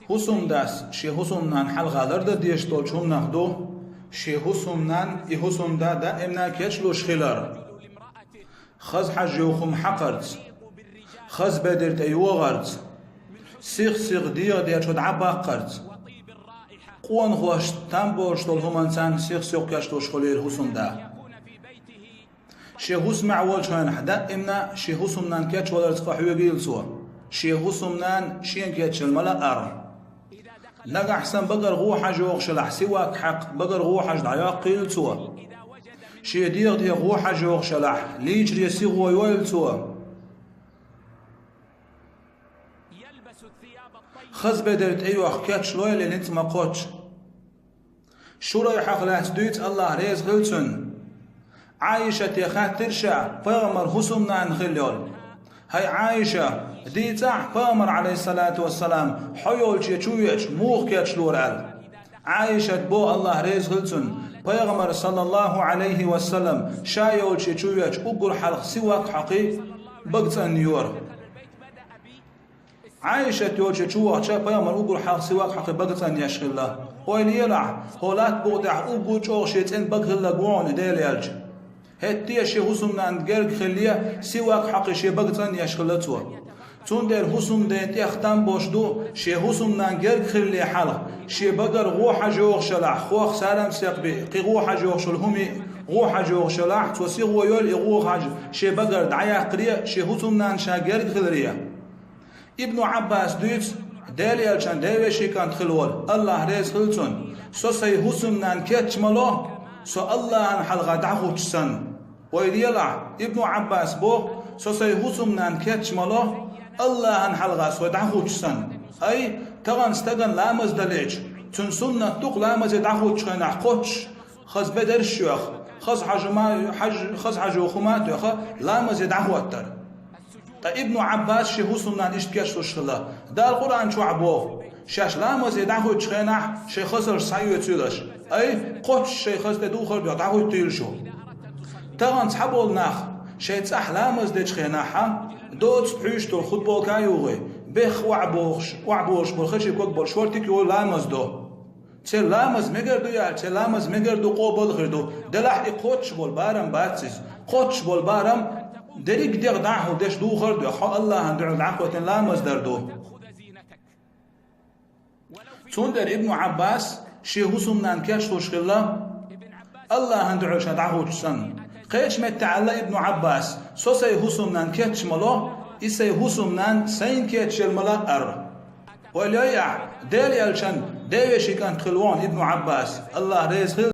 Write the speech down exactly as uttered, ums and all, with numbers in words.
ХӀусамдас шен хӀусамнана хьалха лардан дезаш долчу хӀуманах ду шен хӀусамнана, и хӀусамда даимна кечлуш хилар. Хаза хьожа йоху хӀума хьакхарца, хаза бедар тӀе йогӀарца, сих-сиха дегӀан дечу дӀабаккхарца, къонахошна там болуш долу хӀуманца сих-сиха кечлуш хуьлийла хӀусамда. Шен хӀусамехь волчу хенахь даимна шен хӀусамнана кечваларца къахьоьгийла цо. Шен хӀусамнана шена кечъян ма лаара. Нагахь санна багара гӀо хьожа йогӀуш елахь, сивак хьакха багара гӀо хьожа дӀайоккхийла цо. Шен дегӀан тӀе гӀо хьожа йогӀуш елахь, лийчаре сиха гӀо йойла цо. Хаза бедар тӀейоху кечлойла и ницкъ ма кхоччу. Шурайхьах лаьцна дуьйцу, Аллах реза хила цунна. Ӏайшате хаьттира ша, пайхамар хӀусамнана хилла йолу: «ХӀай Ӏайша, дийцахь, пайхамар, Ӏалайхиссалату вассалам, хьо йолчу чу веача муха кечлора?» аьлла. Ӏайшат бо, Аллах реза хила цунна, пайхамар, саллаллаху Ӏалайхи вассалам, ша йолчу чу веача уггар хьалха сивак хьокхий, бага цӀанйора. Ӏайшат йолчу чу вахча, пайхамар уггар хьалха сивак хьокхий бага цӀанъеш хилла. Ойла елахь, хӀокху латта букъа тӀехь уггар чӀогӀа шен цӀена бага хилларг ву хьуна, Дела аьлча. ХӀетте а шен хӀусамнанна герга хилла, сивак хьокхий шен бага цӀанъеш хилла цо. Цундела хӀусамден тӀех там болуш ду, шен хӀусамнанна герга хилла хьалха, шен багара гӀо хьожа йогӀуш елахь, хох сарам-сек бен, кхин гӀо хьожа йогӀуш йолу хӀума, гӀо хьожа йогӀуш елахь, цо сихо йойла и гӀо хьожа, шен багара дӀаяккхаре, шен хӀусамнанна ша герга хиларе. Ибну Ӏаббас дуьйцу, Дела аьллачун девешин кӀант хилла волу, Аллах реза хила цунна: «Со сайн хӀусамнанна кечъян ма ло, со Аллахьан хьалха дӀахӀуттуш санна». Ойла елахь, Ибну Ӏаббас боху: «Со сайн хӀусамнанна кечъян ма ло, Аллахьан хьалха со дӀахӀуттуш санна». Ай, тахана стагана ламаз далийча, цуьнан суннат ду-кх ламазе дӀахӀуттучу хенахь кхоччуш, хаза бедарш а йоьху, хаза хьожа ма-, хьаж-, хаза хьожа йоху хӀума а тоьхна, ламазе дӀахӀоттар. Ткъа Ибну Ӏаббас шен хӀусамнанна иштта кечлуш хилла. Дала Къуръан чохь боху: «Шаьш ламазе дӀахӀуттучу хенахь, шайн хазалш схьаоьцуьйлаш». Ай, кхоччуш шайн хаза тӀе духар а доьхна, дӀахӀуттийла шу. Тахана цхьаболу нах шайн цӀахь ламаз дечу хенахь, доцу пхьуьйш долу хутболка а юхий, бехха охьабохуш, охьаболуш болу хеши ког болу шортиг а йолу ламаз до. Церан ламаз мегар ду аьлча, церан ламаз мегар ду, къобал а хир ду. Делахь и кхоччуш болу барам бац иза. Кхоччуш болу барам дерриг а дегӀ дӀахьула деш духар а доьхна, хьо Аллахьан дуьхьал дӀахӀоттийна ламаз дар ду. Цундела Ибну Ӏаббас шен хӀусамнанна кечлуш хилла, Аллахьан дуьхьал ша дӀахӀуттуш санна. Кхечу меттехь аьлла Ибну Ӏаббас: «Со сайн хӀусамнанна кечъян ма ло, и сайн хӀусамнанна сайна кечъян ма лаара». Ойла йой ахь, Дела аьллачун девешин кӀант хилла волу Ибну Ӏаббас, Аллах реза хила